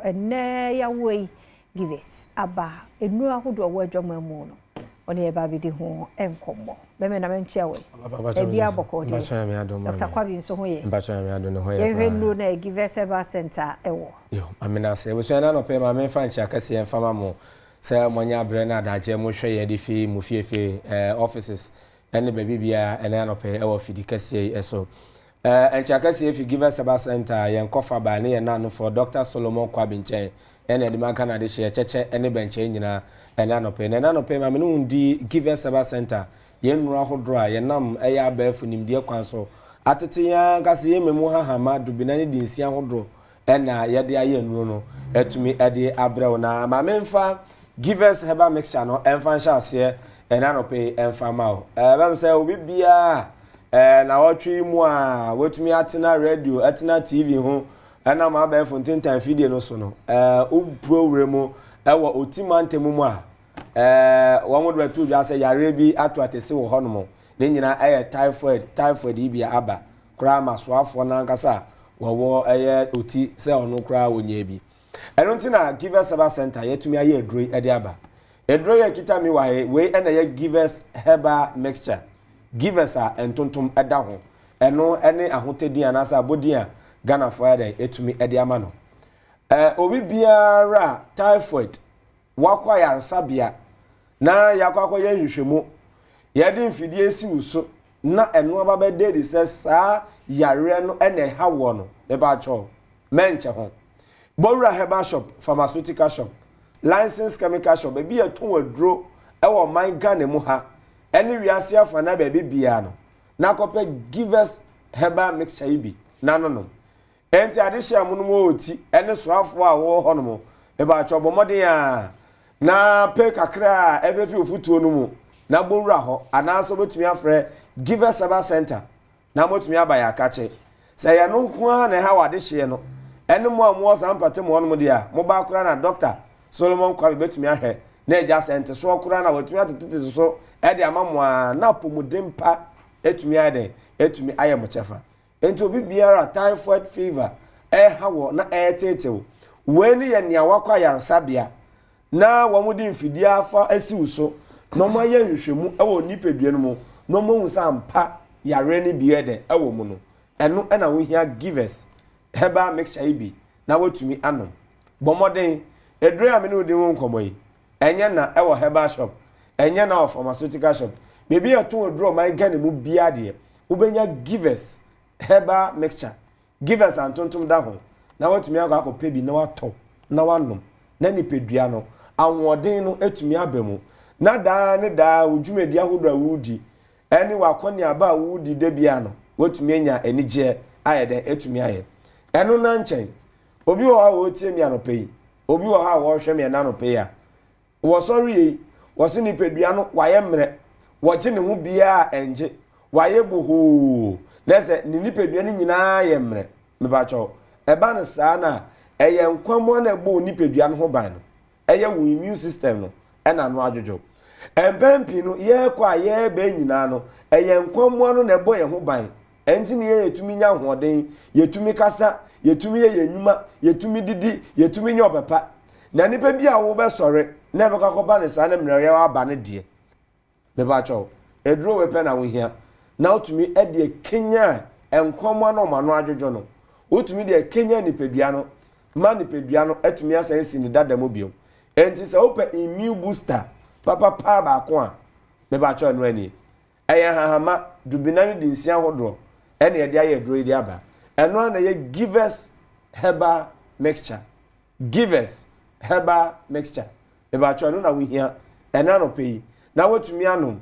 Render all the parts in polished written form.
Ɛnnɛ yawoɔ yi, Givers aba nnuro ahodoɔ wɔ adwaman mu no, ɔne yɛn ba abɛdi ho nkɔmmɔ. Bɛmɛ na menkyia wo yi. Ebi abɔkɔ deɛ. Dr. Kwabi nso ho yɛ. Yɛnhwɛ nnuro na Givers Herbal Center ɛwɔ. Yo, amena ase. Abusua no anɔpɛ ma memfa nkyia kɛseɛ mfa ma mo sɛ moanya berɛ ne adagyeɛ mohwɛ yɛn de fi mo fiefie, eh, offices ne baabi biara ɛnɛ anɔpɛ yi ɛwɔ fidi kɛseɛ yi so. Eh, nkyia kɛseɛ fi Givers Herbal Center yɛn kɔfa baa ne yɛn nanofoɔ Dr. Solomon Kwabi nkyɛn ɛna ɛde ma Ghana de hyeɛ kyɛkyɛ ne bɛnkyɛn nyinaa ɛnɛ anɔpɛ yi. Na ɛnɛ anɔpɛ yi ma me ne wo ndi Givers Herbal Center yɛn nnuro ahodoɔ a yɛnam ɛyɛ abɛɛfo nimdeɛ kwan so atete yɛn ankasa yɛn mmamu hahama dubena ne dinsi ahodoɔ ɛna yɛde ayɛ nnuro no atumi ɛde abrɛ wo. Na ma memfa Givers Herbal Mixture no ɛmfa nhyɛ aseɛ ɛna anɔpɛ yi ɛmfa ma wo. Ɛbɛm sɛ obi biara ɛɛ na ɔtwe yi mu a watumi atena radio, ɛtena TV ho ɛnam abɛɛfo ntentan fidie no so no, ɛɛ wopue wura mu ɛwɔ Oti mantam mu a, ɛɛ wɔn de bɛto dwa sɛ yareɛ bi ato atɛsi wɔ hɔnom. Ne nyinaa ɛyɛ typhoid. Typhoid yi bi aba koraa ma soafoɔ n'ankasa a wɔwɔ ɛyɛ Oti sɛ ɔno koraa wɔnyɛ bi. Ɛno nti na Givers Herbal Center yɛtumi ayɛ aduro yi ɛde aba. Aduro yi a ɛkita mi wɔ ha yi, wei ɛna ɛyɛ Givers Herbal Mixture. Givers a ntontom ɛda ho, ɛno ɛne ahotɛdin anaasɛ abɔdin a Ghanafoɔ ayɛ dɛn ɛtumi ɛde ama no. Obi biara a typhoid wakɔ ayaresabea na yɛakɔ akɔyɛ nhwehwɛmu, yɛde mfidie si wo so na ɛno aba bɛda adi sɛ saa yareɛ no ɛna ɛha woɔ no, mepa mɛnkyɛ ho. Bɔwura herbal shop, pharmaceutical shop, licensed chemical shop, baabi yɛtɔn aduro ɛwɔ ɔman Ghana mu ha ɛne wiase afa na baabi biara no, na akɔpɛ Givers Herbal Mixture yi bi na nonom. Enti adehyɛ a monom wɔ Oti ɛne soafoɔ a wɔwɔ hɔnom, mepa bɔ mmɔden a na pɛ kakra a ɛfɛfi ofutuo no mu na bɔwura hɔ, anaasɛ wobɛtumi afrɛ Givers Herbal Center na motumi aba yɛ akakye sɛ yɛno nko ara na ɛha wɔ adehyeɛ no ɛne mo a mowɔ saa mpate mu hɔnom deɛ a mobaa koraa na Dr. Solomon Kwabi bɛtumi ahwɛ na agya sɛ ntesoɔ koraa na watumi atetete so ɛde ama mo a na apɔmuden pa ɛtumi ayɛ dɛn ɛtumi ayɛ mo kyɛfa. Nti obi biara typhoid fever ɛha wɔ na ɛɛtetew, wei ne yɛ nea wakɔ ayaresabea na wɔn de mfidie afa asi wo so na wɔn ayɛ nhwehwɛmu ɛwɔ nipadua no mu na wɔn ahu sɛ ampa yareɛ no bi yɛ dɛn ɛwɔ mu no, ɛno ɛna wohia Givers Herbal Mixture yi bi na watumi anom. Bɔ mmɔden, eduro a me ne wo di ho nkɔmmɔ yi, ɛnyɛ na ɛwɔ herbal shop, ɛnyɛ na wɔ pharmaceutical shop, beebi a ɛtɔn aduro ɔman Ghana mu biara deɛ, wobɛnya Givers Herbal Mixture, Givers antontom da ho, na watumi akɔ akɔpɛ bi na watɔ na wanom na nipadua no ahoɔden no atumi aba mu, na daa ne daa wo dwumadi ahodoɔ a wodi ɛne w'akɔneaba a wodi da bia no, watumi anya anigyeɛ ayɛ dɛn atumi ayɛ ɛno. Na nkyɛn obi wɔ hɔ a wɔretie mi anɔpɛ yi, obi wɔ hɔ a wɔrehwɛ mi ɛna anɔpɛ yi a wɔsɔre yi, wɔsi nipadua no wayɛ mmerɛ, wɔgye ne ho biara ɛngye, wayɛ bohoo na sɛ ne nipadua no nyinaa yɛ mmerɛ. Mepakyɛw, ɛba no saa na ɛyɛ nkwammoa na ɛbɔ nipadua no ho ban no, ɛyɛ wo immune system no ɛna ano adwodwo. Mpɛn pii no yɛrekɔ a yɛreba nyinaa no, ɛyɛ nkwammoa no na ɛbɔ yɛn ho ban. Ɛnti ne yɛn yɛtumi nya ahoɔden, yɛtumi kasa, yɛtumi yɛ yɛn nnwuma, yɛtumi didi, yɛtumi nya ɔpɛpa. Na nipa bi a wobɛsɔre na ɛbɛkɔ akɔba ne saa na mmerɛyɛ aba ne deɛ, mepakyɛw, aduro wei pɛ na wohia na wotumi de akenya nkwammoa no ɔmo ano adwodwo no, wotumi de akenya nipadua no ma nipadua no atumi asan si ne dada mu bio. Enti sɛ wopɛ immune booster papapaa baako a, mepakyɛw, ɛno ani ɛyɛ hahama dubina ne dinsi ahodoɔ ɛna yɛde ayɛ aduro yi de aba. Ɛno ara na ɛyɛ Givers Herbal Mixture. Givers Herbal Mixture, mepakyɛw, ɛno na wohia ɛna anɔpɛ yi na wotumi anom.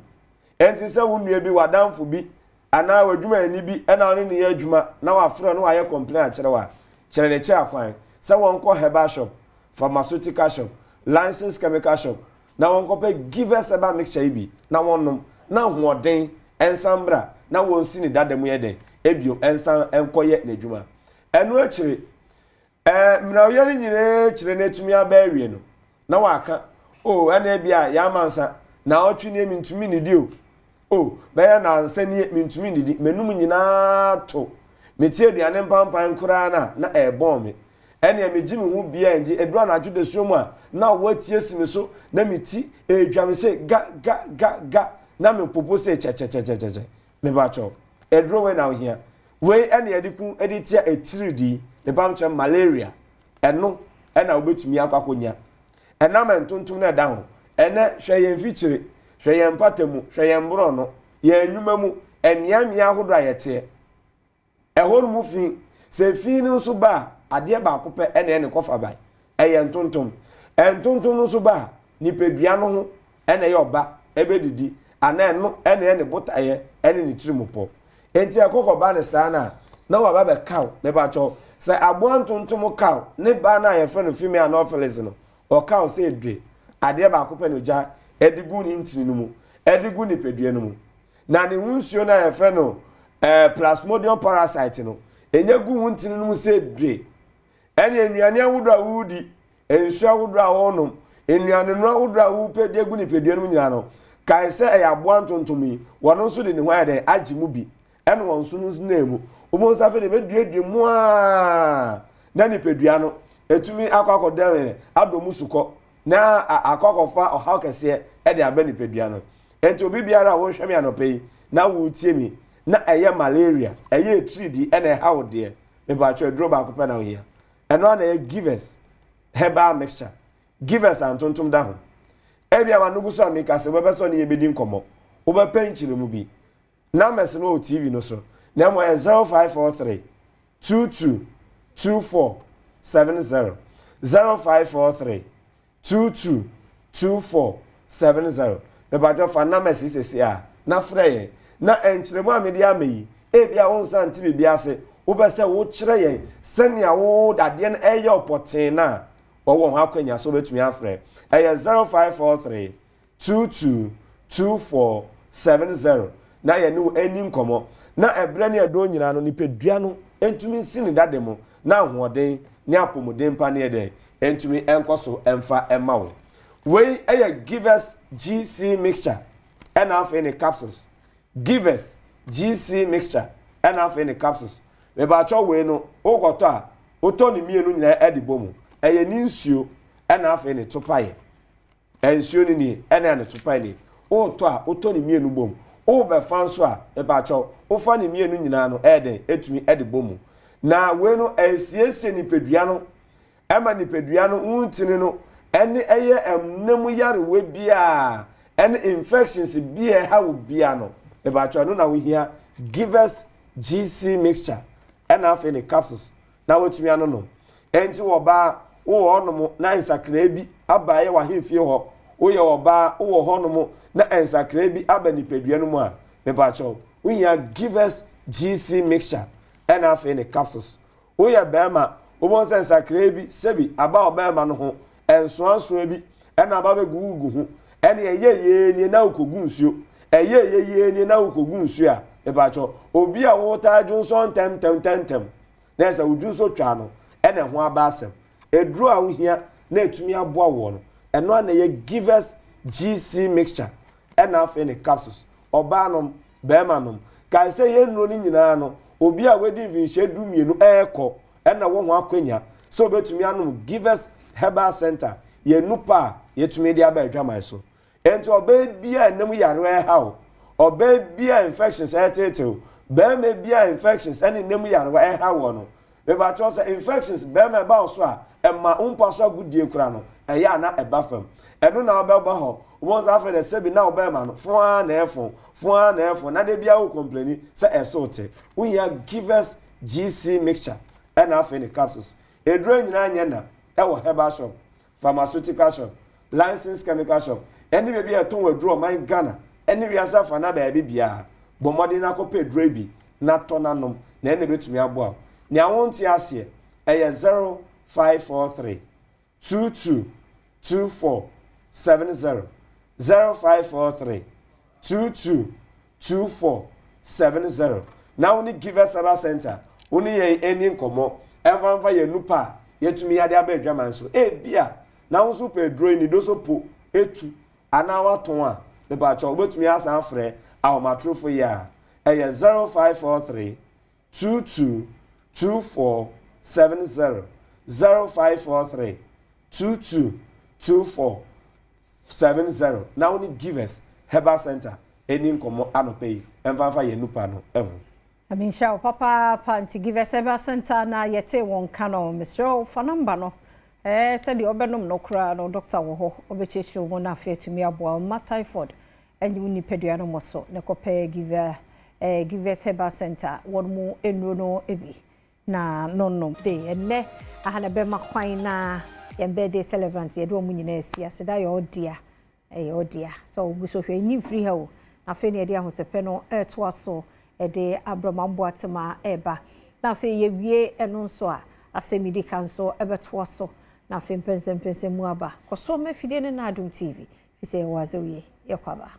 Enti sɛ wo nua bi, w'adamfo bi anaa w'adwumayɛni bi ɛna ɔne ne yɛ adwuma na wafrɛ no wayɛ complain akyerɛ wo a, kyerɛ ne kyerɛ akwan sɛ wɔnkɔ herbal shop, pharmaceutical shop, licensed chemical shop na wɔnkɔpɛ Givers Herbal Mixture yi bi na wɔnom na ahoɔden nsan mbra na wɔnsi ne dada mu yɛ dɛn ebio nsan nkɔyɛ n'adwuma. Ɛno akyire mmerɛwyɛ no nyinaa kyerɛ no atumi aba awie no na waka o, ɛna ebi a yɛama nsa na ɔtwe nie mintumi nidi o, bɛyɛ nansa nie mintumi nidi, m'anum nyinaa to, metie aduane mpampan koraa na ɛɛbɔn me. Ɛnneɛ megye me ho biaa ngye. Ɛduru anadwo dasuo mu a, na ɔwɔ atie si me so, na me ti ɛredwa me se ga ga ga ga, na me popo se kyɛkyɛkyɛkyɛkyɛ. Mepakyɛw, aduro wei na wohia. Wei ɛne yɛde ku de tia atiridii, mepamkyɛ malaria. Ɛno ɛna wobɛtumi akɔ akɔnya. Ɛnam ntontom no ɛda ho. Ɛnɛ, hwɛ yɛn mfikyire, hwɛ yɛn mpata mu, hwɛ yɛn borɔno, yɛn nnwuma mu, mmeammea ahodoɔ a yɛteɛ. Ɛhɔ no mu fi. Sɛ fi no nso ba a, adeɛ baako pɛ na ɛne kɔfa bae. Ɛyɛ ntontom. Ntontom no nso ba a, nipadua no ho na ɛyɛ ɔba ɛbɛdidi anaa ɛno na ɛyɛ ne botaeɛ ɛne ne tirimupɔ. Enti ɛkɔ kɔba no saa no a, na waba bɛkaw. Mepakyɛw, sɛ aboa ntontom kaw ne ba no a yɛfrɛ no female anopheles no, ɔkaw sɛ dwe. Adeɛ baako pɛ na ogya de gu ne ntini no mu, de gu nipadua no mu. Na ne ho nsuo no a yɛfrɛ no eh, plasmodium parasite no, ɛnya gu wo ntini no mu sɛ dwe. Ɛne nnuane ahodoɔ a woredi, nsuo ahodoɔ a worenom, nnuane no ahodoɔ a worepɛ de agu nipadua no mu nyinaa no, kae sɛ ɛyɛ aboa ntontom yi, wɔn nso de ne ho ayɛ dɛn agye mu bi, ɛna wɔn nso no nam mu. Wobɛhu sɛ afei de ɛbɛduadua mu a na nipadua no ɛtumi akɔ akɔdɛn adɔ mu sukɔ na akɔ akɔfa ɔhaw kɛseɛ de aba nipadua no. Enti obi biara a worehwɛ me anɔpa yi na woretie me na ɛyɛ malaria, ɛyɛ atiridii ɛna ɛha wo deɛ, mepakyɛw aduro baako pɛ na wohia. Ɛno ara na ɛyɛ Givers herbal mixture. Givers a ntontom da ho. Ebia w'ano gu so a meka sɛ wobɛpɛ sɛ ɔne yɛn bɛdi nkɔmmɔ, wobɛpɛ nkyerɛmu bi. Numbers no wɔ TV no so, na mmom ɛyɛ 0543 22 24 70. 0543 22 24 70. Mepakyɛw fa numbers yi sɛsi a na frɛ yɛn. Na nkyerɛmu a mede ama yi, ebia wo nsa nte biribi ase, wopɛ sɛ wokyerɛ yɛn sɛnea wo dadeɛ no ɛyɛ wo pɔtee no a, wɔwɔ ho akwanya sɛ wobɛtumi afrɛ. Ɛyɛ 0543 22 24 70 na yɛne wo ani nkɔmmɔ. Na ɛberɛ ne ɛdɔn nyinaa no, nipadua no ntumi nsi ne dade mu na ahoɔden ne apɔmuden pa ne ɛdɛn ntumi nkɔ so mfa mma wo. Wei yɛ Givers GC mixture ɛna afei ne capsules. Givers GC mixture ɛna afei ne capsules. Mebaatwɔ wei no, wokɔtɔ a, wotɔ ne mmienu nyinaa ɛde bɔ mu. Ɛyɛ ne nsuo ɛna afei ne topaeɛ. Nsuo no nie, ɛna ne topae nie. Wotɔ a, wotɔ ne mmienu bom. Wobɛfa nso a, mepakyɛw, wofa ne mmienu nyinaa no, ɛyɛ dɛn? Ɛtumi de bɔ mu. Na wei no, ɛsiesie nipadua no, ɛma nipadua no, wo ntini no, ɛne ɛyɛ ɛnna mu yarewa biara, ɛne infections bi a ɛha wo biara no, mepakyɛw, ɛno na wohia Givers GC mixture, ɛna afei ne capsules. na watumi anonom. Enti ɔbaa, wowɔ hɔnom na nsakrae bi aba ɛyɛ w'ahemfie hɔ, woyɛ ɔbaa, wowɔ hɔnom na nsakrae bi aba nipadua no mu a, mepakyɛw, wohia Givers GC mixture ɛna afei ne capsules. Woyɛ barima, wobɛhu sɛ nsakrae bi, sɛbi, aba ɔbarima no ho, nsoansoa bi ɛna aba bɛgugugu ho, ɛne ɛyɛ yie nie na wokɔgu nsuo, ɛyɛ yie yie nie na wokɔgu nsuo a, mepakyɛw, obi a wotaa dwonsɔ ntɛmntɛm ntɛmntɛm, na ɛsɛ wo dwonsɔ twa no ɛna ɛho aba asɛm. Aduro a wohia na ɛtumi aboa woɔ no, ɛno ara na ɛyɛ Givers GC mixture ɛna afei ne capsules. Ɔbaa nom, barima nom. Kae sɛ yɛn nnuro no nyinaa no, obi a wadi mfinhyia 12 ɛrekɔ ɛna wɔ ho akwanya sɛ obɛtumi anom Givers Herbal Center, yɛn nupa a yɛtumi de aba adwaman so. Enti ɔbaa bi a ɛnam yareɛ ɛha wo, ɔbaa bi a infections ɛreteetew, barima bi a infections ɛne nam yarewa ɛha wɔ no, mebakyɛw sɛ infections barima ɛba wo so a, ɛma wo mpa so agodie kora no, ɛyɛ a na ɛba fam. Ɛno na wobɛba hɔ, wobɛhu sɛ afei dɛ sɛbi na wo barima no, fon ara na ɛfon, fon ara na ɛfon, na da biara wo complaini sɛ ɛso te. Wohia Givers GC mixture ɛna afei ne capsules. Eduro nyinaa nyɛ na ɛwɔ herbal shop. pharmaceutical shop, licensed chemical shop, ɛne baabi a yɛtɔn aduro ɔman Ghana ɛne wiase afa na baabi biara. Bɔ mmɔden na kɔpɛ aduro yi bi na tɔ na nom na ɛna ɛbɛtumi aboa wo. Nea wonte aseɛ, ɛyɛ 0543 22 24 70, 0543 22 24 70 na wo ne Givers Herbal Center wo ne yɛn ɛni nkɔmmɔ ɛmfa mfa yɛn nupa a yɛtumi ade aba adwaman so. Ebia na wo nso pɛ aduro yi ne doso po etu anaa watɔn a, mepakyɛw wobɛtumi asan afrɛ ahomatorofo yi a ɛyɛ 0543 22 24 70. 0543 22 24 70 na wo ne Givers Herbal Center ɛni nkɔmmɔ anɔpa yi ɛmfa mfa yɛn nupa no ɛho. Nyame nhyira wo papaapa nti Givers Herbal Center na yɛtee wɔn nka no mesrɛ wo fa number no ɛɛ sɛdeɛ wobɛnom no koraa no doctor wɔ hɔ ɔbɛkyerɛkyerɛ wo mu na afei atumi aboa wo mma typhoid ɛnye wo nipadua no mmɔ so na kɔpɛ Giver ɛɛ Givers Herbal Center wɔn mu nnuro no bi na no nom. Day ɛnnɛ aha na ɛbɛma kwan na yɛn birthday celebrant yɛde wɔn nyinaa asi aseda yɛ ɔdea Ɛyɛ wo dea sɛ wogu so hwɛ. Nyi mfiri ha o. Na afei na yɛde ahosɛpɛ no retoa so de abrɛ mo aboatema reba. Na afei yɛwie ɛno nso a, asɛm yi di kan nso bɛtoa so. Na afei mpɛnsɛmpɛnsɛm mu aba. Kɔ so ma afidie no na Adom TV, firi sɛ yɛwɔ adze wie. Yɛkɔ aba.